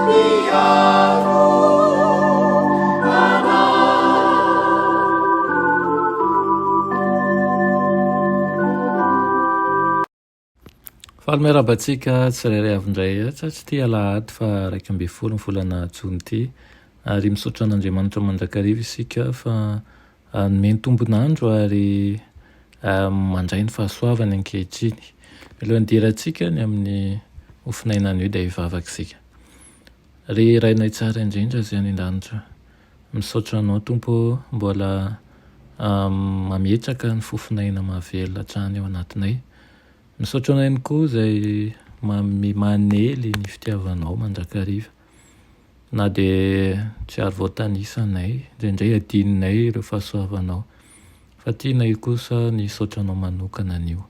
Mpiaro anay. Faly miarahaba antsika tsirairay avy indray tsy ity alahady faha 11 ny volana jona ity ary misaotra an'Andriamanitra mandrakariva isika fa nomeny tombon'andro ary mandray ny fahasoavany ankehitriny. Alohan'ny hidirantsika ny amin'ny mofonaina anio dia hivavaka isika. Ry Rainay tsara indrindra izay any an-danitra, misaotra Anao Tompo ô mbola mametraka ny fofonaina mahavelona hatrany ao anatinay. Misaotra anao ihany koa izay manely ny fitiavanao mandrakariva. Na dia tsy ary voatanisa anay, indraindray adinonay ireo fahasoavanao. Fa tianay kosa ny hisaotra anao manokana anio.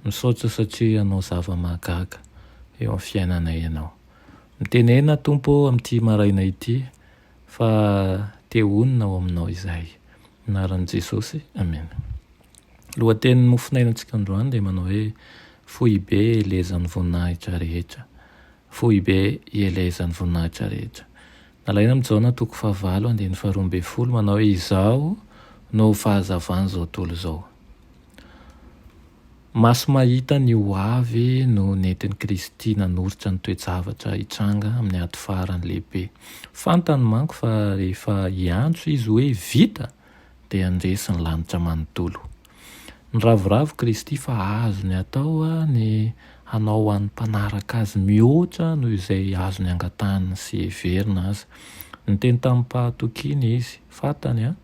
Misaotra satria hanao zava-mahagaga eo amin'ny fiainanay ianao. Mitenena Tompo ô amin'ity maraina ity fa te honina ao aminao izahay. Anaran'i Jesosy, Amena. Lohatenin'ny mofonainantsika androany dia manao hoe Foibe ielezan'ny voninahitra rehetra. Foibe ielezan'ny voninahitra rehetra. Nalaina amin'i Jaona toko fahavalo andininy faharoa ambin'ny folo manao hoe Izaho no fahazavan'izao tontolo izao. Maso mahita ny ho avy no nentin'i Kristy nanoritra ny toe-javatra hitranga amin'ny ady farany lehibe. Fantany manko fa rehefa hiantso izy hoe vita dia handresy ny lanitra manontolo. Niravoravo Kristy fa azony atao ny hanao ho an'ny mpanaraka Azy mihoatra noho izay azony angatahina sy heverina aza. Niteny tamim-pahatokiana Izy, fantany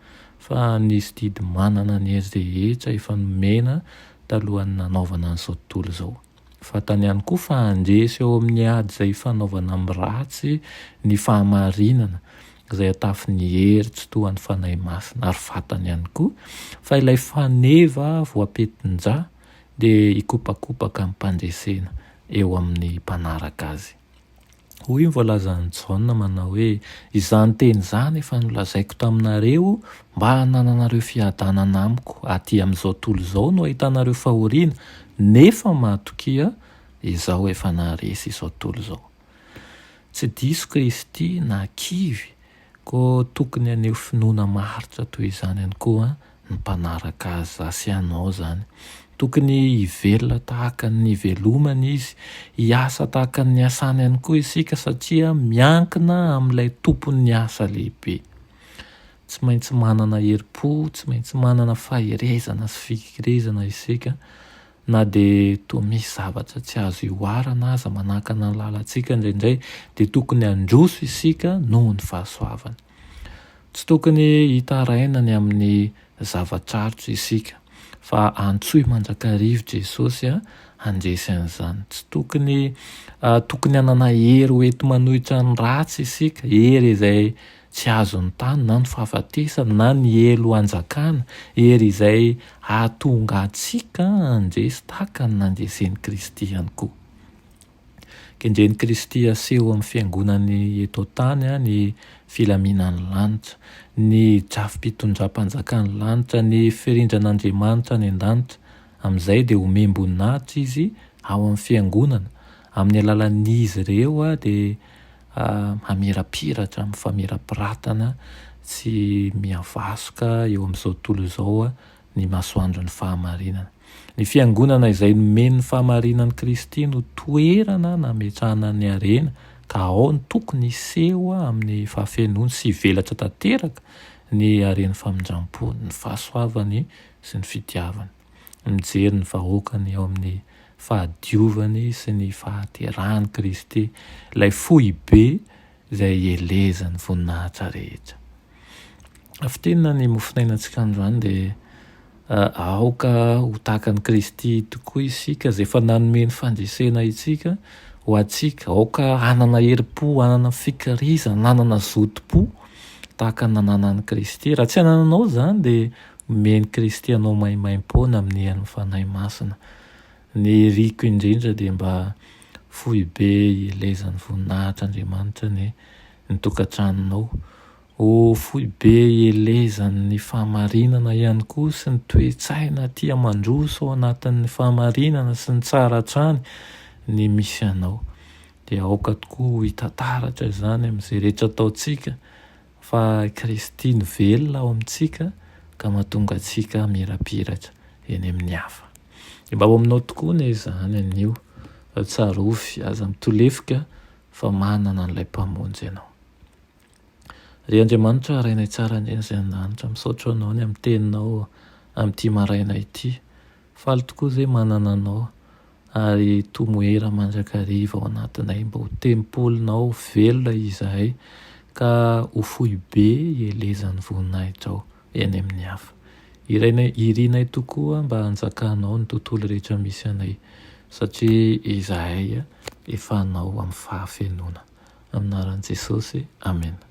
fa nisy didy manana ny hery rehetra efa nomena talohan'ny nanaovana an'izao tontolo izao. Fantany ihany koa fa handresy eo amin'ny ady izay ifanaovana amin'ny ratsy ny fahamarinana, izay atafin'ny hery tsy toa ny Fanahy Masina, ary fantany ihany koa fa ilay faneva voapetin-dra dia hikopakopaka amim-pandresena eo amin'ny mpanaraka azy. Hoy ny voalazan'i Jaona manao hoe, Izany teny izany efa nolazaiko taminareo mba hanananareo fiadanana amiko. Aty amin'izao tontolo izao no ahitanareo fahoriana, nefa matokia, Izaho efa naharesy izao tontolo izao. Tsy diso Kristy na kivy Koa tokony haneho finoana maharitra toy izany ihany koa ny mpanaraka azy, za sy ianao izany. Tokony hivelona tahaka ny nivelomany izy, hiasa tahaka ny niasany ihany koa isika satria miankina amin'ilay tompon'ny asa lehibe. Tsy maintsy manana herim-po, tsy maintsy manana faherezana sy fikirizana isika Na dia toa misy zavatra tsy azo ihoarana aza manakana ny lalantsika indraindray, dia tokony handroso isika noho ny fahasoavany. Tsy tokony hitaraina ny amin'ny zava-tsarotra isika, fa antsoy mandrakariva Jesosy handresy an'izany. Tsy tokony tokony hanana hery ho enti-manohitra ny ratsy isika, hery izay Tsy azon'ny tany na ny fahafatesana na ny helo hanjakana, hery izay hahatonga antsika handresy tahaka ny nandresen'i Kristy ihany koa. Kendren'i Kristy haseho amin'ny fiangonany eto an-tany ny filaminan'ny lanitra, ny drafi-pitondram-panjakan'ny lanitra, ny firindran'Andriamanitra any an-danitra. Amin'izay dia homem-boninahitra Izy ao amin'ny fiangonana. Amin'ny alalan'izy ireo dia hamirapiratra amin'ny famirapiratana tsy mihavasoka eo amin'izao tontolo izao ny masoandron'ny fahamarinana. Ny Fiangonana izay nomen'ny fahamarinan'i Kristy no toerana nametrahana ny harena ka ao no tokony hiseho amin'ny fahafenoany sy hivelatra tanteraka ny haren'ny famindram-pony, ny fahasoavany sy ny fitiavany. Mijery ny vahoakany ao amin'ny fahadiovany sy ny fahaterahan'i Kristy, ilay foibe izay ielezan'ny voninahitra rehetra. Fintinina ny mofonainantsika androany dia aoka ho tahaka an'i Kristy tokoa isika izay efa nanome ny fandresena antsika ho antsika. Aoka hanana herim-po, hanana fikirizana, hanana zotom-po tahaka ny nananan'i Kristy. Raha tsy anananao izany dia omen'i Kristy anao maimaim-poana amin'ny herin'ny Fanahy Masina. Ny iriko indrindra dia mba foibe ielezan'ny voninahitr'Andriamanitra anie ny tokantranonao. Ho foibe ielezan'ny fahamarinana ihany koa sy ny toe-tsaina tia mandroso ao anatin'ny fahamarinana sy ny tsara hatrany ny misy anao. Dia aoka tokoa ho hita taratra izany amin'izay rehetra ataontsika fa Kristy no velona ao amintsika ka mahatonga antsika hamirapiratra eny amin'ny hafa. Dia mba ho aminao tokoa anie izany anio. Tsarovy, aza mitolefika fa manana an'ilay Mpamonjy ianao. Ry Andriamanitra Rainay tsara indrindra izay an-danitra, misaotra Anao ny amin'ny Teninao amin'ity maraina ity. Faly tokoa izay manana Anao ary tomoera mandrakariva ao anatinay mba ho tempolinao velona izahay ka ho foibe hielezan'ny voninahitrao eny amin'ny hafa. Irainay, irinay tokoa mba hanjakanao ny tontolo rehetra misy anay satria izahay efa Anao amin'ny fahafenoana. Amin'ny anaran'i Jesosy, amena.